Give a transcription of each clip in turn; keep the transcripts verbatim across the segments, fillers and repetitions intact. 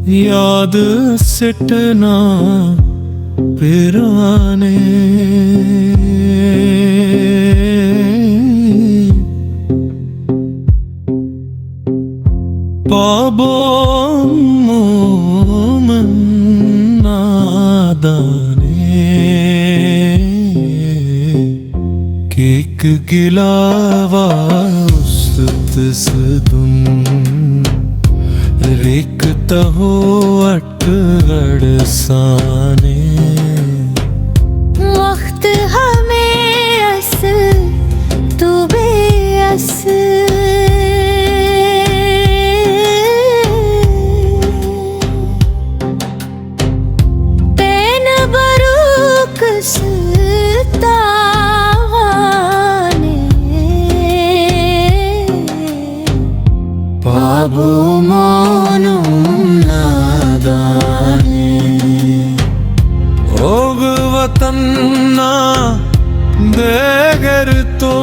یاد اسٹ نا پرانے۔ پابو مومن نادانے، کیک گلاوا است تس دن، ریک تہو اٹ گڑسانے۔ وخت ہمے اس تو بے اس، تین بروک اس تاوانے۔ پابو مونم نادانے۔ اوغ وطن نا دے گر تو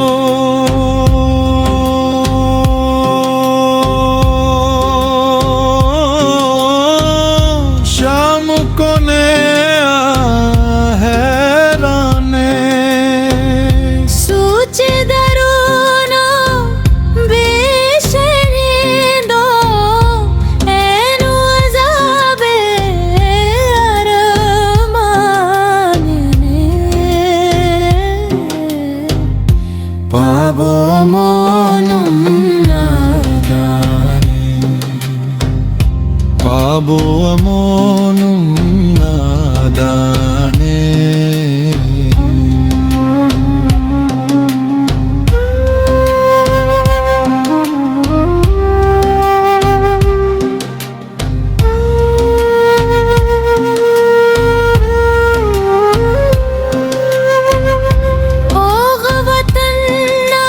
شام کنے آ حیرانے۔ سوچ درونو بے شریں دو، اینو عذاب ارمان نے۔ پابو مونم نادانے، پابو مونم نادانے۔ اوغ وطن نا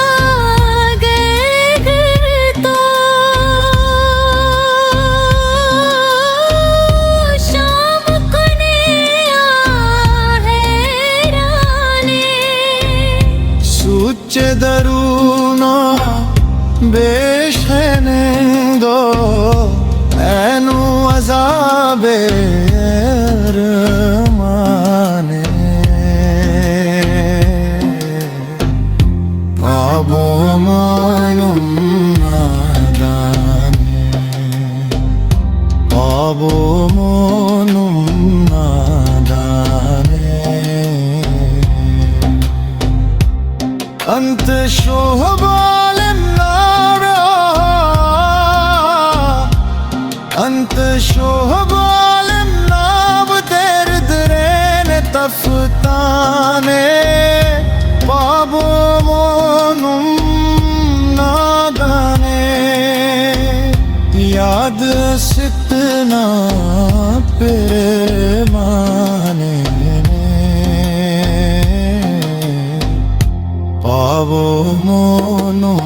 گہر تو شام کنے آ حیرانے۔ سوچ چہ درون آ بے شنندو، اینو عذاب ارمان۔ پابو مونم نادانے، پابو مونم نادانے۔ انت شوہ بالم نا بیا، انت شوہ بالم نا بدر درین تفتانے۔ پابو مونم نادانے، یاد اسٹ نا پرمانے۔ پابو مونم